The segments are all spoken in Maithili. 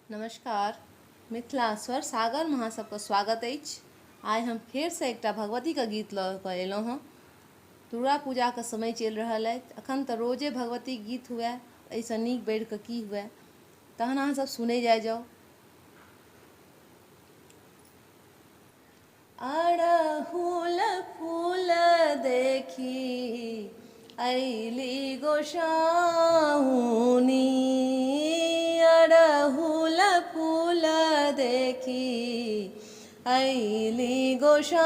नमस्कार, मिथिला स्वर सागरमे अहाँ सबके स्वागत अछि। आइ हम फेरसँ एकटा भगवतीके गीत लऽ कऽ एलहुँ हँ। दुर्गा पूजाके समय चलि रहल अछि। एखन तऽ रोजे भगवतीके गीत हुए, एहिसँ नीक बढ़ि कऽ की हुए। तहन अहाँ सब सुनै जाइ जाउ। अड़हुल फूल देखी अइली गोसाउनी, अड़हुल फूल देखी अइली गोसाउनी।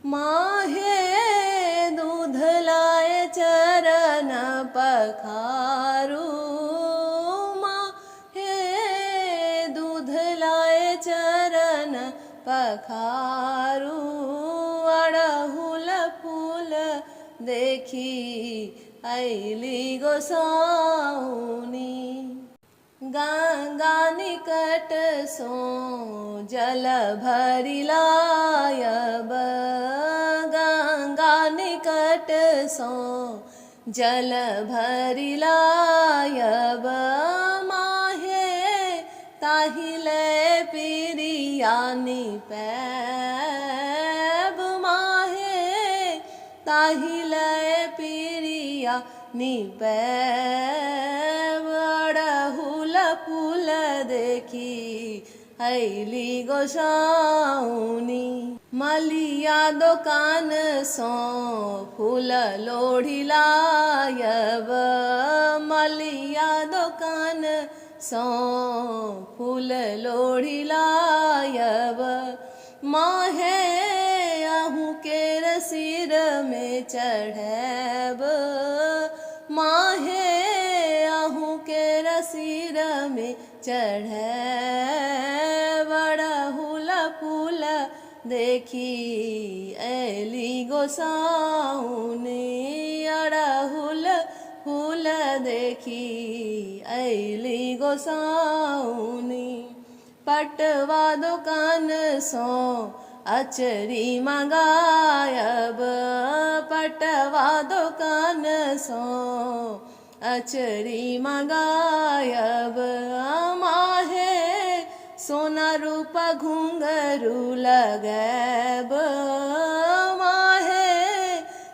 माहे दूध लाए चरण पखारू, माहे दूध लाए चरण पखारू। अड़हुल फूल देखी अइली गोसाउनी। गंगा निकट सो जल भरि लायब, गंगा निकट सो जल भरि लायब। माहे ताहि ले पिरियानी पैब, माहे ताहि ले पिरिया निपैब। अड़हुल फूल देखी अइली गोसाउनी। मलिया दोकान सँ फूल लोढ़ी लायब, मलिया दोकान सँ फूल लोढ़ी लायब। माहे अहूँ केर सिर मे चढ़ैब, माहे अहूँ केर सिर मे चढ़ैब। अड़हुल फूल देखी अयली गोसाउनी, अड़हुल फूल देखी अयली गोसाउनी। पटवा दोकान सँ अचरी मंगायब, पटवा दोकान सँ अचरी मंगायब। माहे सोना रूपा घुंघरू लगैब, माहे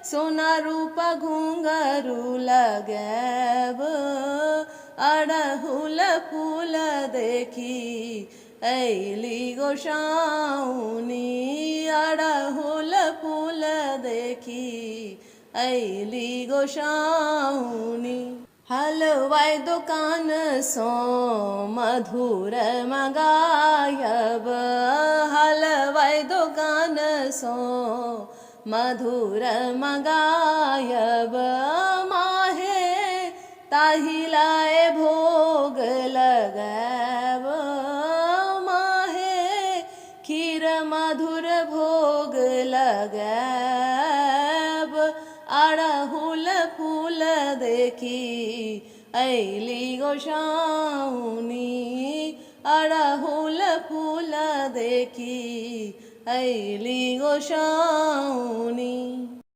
सोना रूपा घुंघरू लगैब। अड़हुल फूल देखी अइली गोसाउनी, अड़हुल फूल देखी अइली गोसाउनी। हलवाइ दोकान सँ मधुर मंगायब, हलवाइ दोकान सँ मधुर मंगायब। माहे ताहि लाए भोग लगैब, माहे खीर मधुर भोग लगैब। अड़हुल फूल देखी अइली गोसाउनी, अड़हुल फूल देखी अइली गोसाउनी।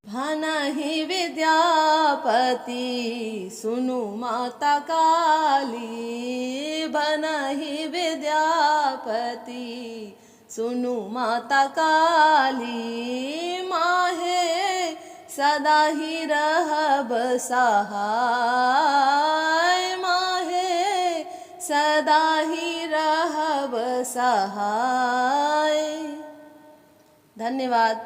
भनहि विद्यापति सुनु माता काली, भनहि विद्यापति सुनु माता काली। माहे सदा ही रहब सहाय, माहे सदा ही रहब सहाय। धन्यवाद।